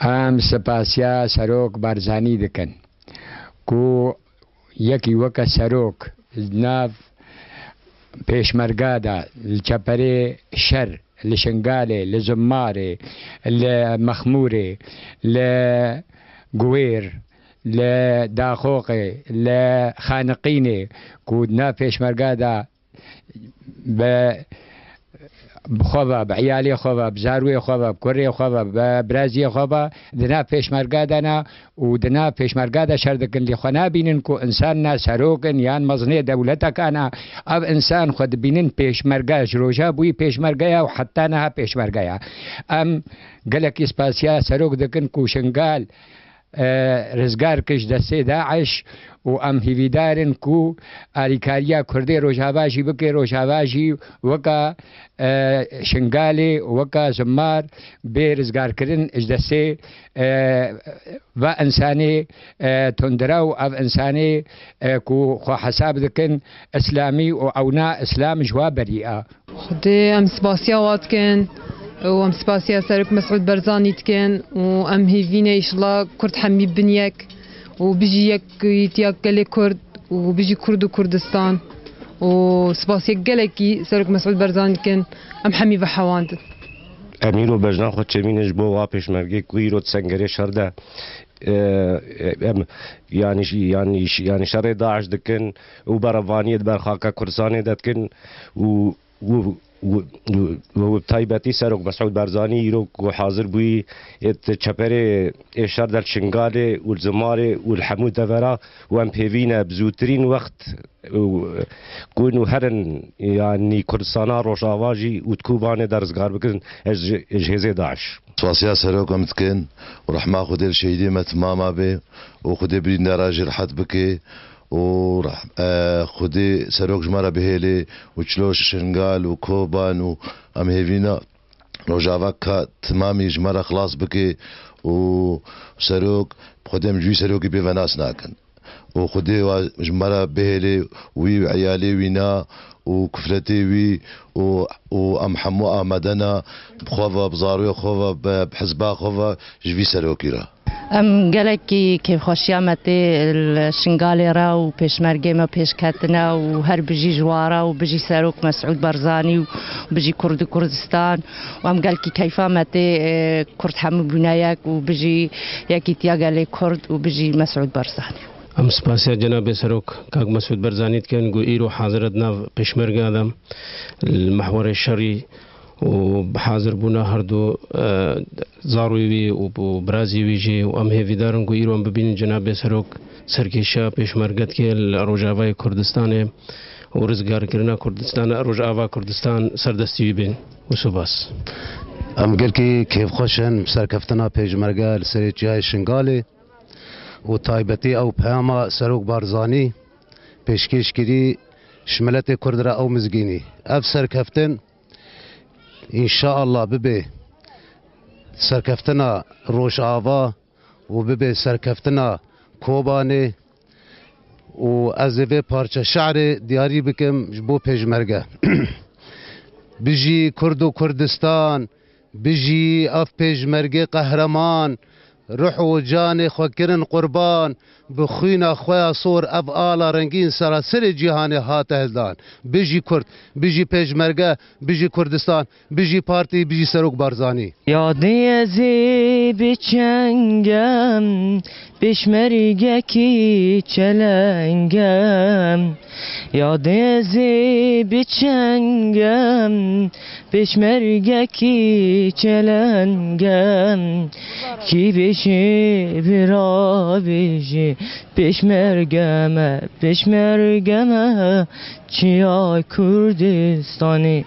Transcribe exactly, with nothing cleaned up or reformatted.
Em spasiya Serok Barzanî dikin ku yekî weke serok di nav pêşmerga de, li çeperê şer, li Şingalê, li Zimarê, li Mexmûrê, li Guwêr, li Daxoqê, li Xaniqînê ku di nav pêşmerga de bi, bi xwe ve, bi eyalê xwe ve, bi zarûyê xwe ve, bi kurê xwe ve, bi biraziyê xwe ve di nav pêşmerga de ne û di nav pêşmerga de şer dikin. Lê xwe nabînin ku însan ne serok in yan mezinê dewletekan e. Ev însan xwe dibînin pêşmerge, ji roja bûyî pêşmerge ye û heta niha pêşmerge ye. Em gelekî spasiya serok dikin ku Şingal e, rizgar kir ji destê DAIŞ û em hêvîdar in ku alîkariya Kurdê Rojava jî bike, Rojava jî weka, e, Şingalê, weka Zimar bê rizgarkirin ji destê, e, va însanê, e, tundrew, ev însanê, e, ku xwe hesab dikin Îslamî û ewna Îslam ji wa berî e. Xwedê em spasiya wa dikin û em spasiya Serok Mesûd Barzanî dikin û em hêvî ne, înşallah Kurd hemî bin yek û bijî yekîtiya gelê Kurd û bijî Kurd û Kurdistan û spasiya gelekî Serok Mesûd Barzanî dikin, em hemî vehewandin. Em îro bejna xwe çêmînin ji bo wa pêşmergê ku îro di sengerê şer de, e, em, yanî, yanî, yanî şerê DAIŞ dikin û berevaniyê di ber xaka Kurdistanê de dikin û û, û, û, û bi taybetî Serok Mesûd Barzanî îro ku hazir bûyî, ê di çeperê ê şer de li Şingalê û li Zimarê û li hemû devera û em pêvî ne bi zûtirîn wext û, ku nû herin, yanî Kurdistana Rojava jî û di Kobanê de rizgar bikin ji, ji hêzê DAIŞ. Spasiya Serok em dikin û rehma Xwedê li şehîdê me timama bê û Xwedê birîndara jî rehet bike. û reh-, e, Xwedê Serok ji me re bihêlê û çilo Şingal û Koban û em hêvîna Rojava ka timamî ji me re xilas bike û Serok, Xwedê em ji wî Serokî pê venas nakin. Û Xwedê wa ji me re bihêlê wî û eyalê wî na û kufletê wî û, û em hemû amade ne bi xwe ve, bi zarokê xwe ve, bi, bi hizba xwe ve ji vî Serokî re. Em gelekî kêfxweşiya me tê li Şingalê re û pêşmergê me pêşketine û her bijî ji wa re û bijî Serok Mesûd Barzanî û bijî Kurd û Kurdistan û em gelkî keyfa me tê, e, Kurd hemû bûne yek û bijî yekîtiya gelê Kurd û bijî Mesûd Barzanî. Em spasiya Cenabê Serok Kak Mesûd Barzanî dikin ku îro hazir e di nav pêşmergeya de li mehwerê şerî û bi hazirbûna her du, e, zarûyê wî û, û birazî wî jî û em hêvîdar in ku îro em bibînin Cenabê Serok serkêşiya pêşmerge dike li Rojavayê Kurdistanê û rizgarkirina Kurdistan, Rojava Kurdistan ser destî wî bên. Û spas. Em gelkî kêfxweş in bi serkeftina pêşmerge li serê çiyayê Şingalê û taybetî ew peyama Serok Barzanî pêşkêş kirî ji miletê Kurd re ew mizgînî. Ev serkeftin, înşaallah, bibe serkeftina Rojava û bibe serkeftina Kobanê û ez ê vê parçe şerê diyarî bikim ji bo pêşmerge. Bijî Kurd û Kurdistan, bijî ev pêşmergê qehreman, ruh û canê xwe kirin qurban, bi xwîna xwe ya sor ev ala rengîn seraserê cîhanê hate hildan. Bijî Kurd, bijî pêşmerge, bijî Kurdistan, bijî partî, bijî Serok Barzanî. Yadê ez ê bi çengem, pêşmergekî çelengem. Yadê ez ê bi çengem, pêşmergekî çelengem. Kî bêjê bira bêjê, pêşmerge me, pêşmerge me, çiya Kurdistanê.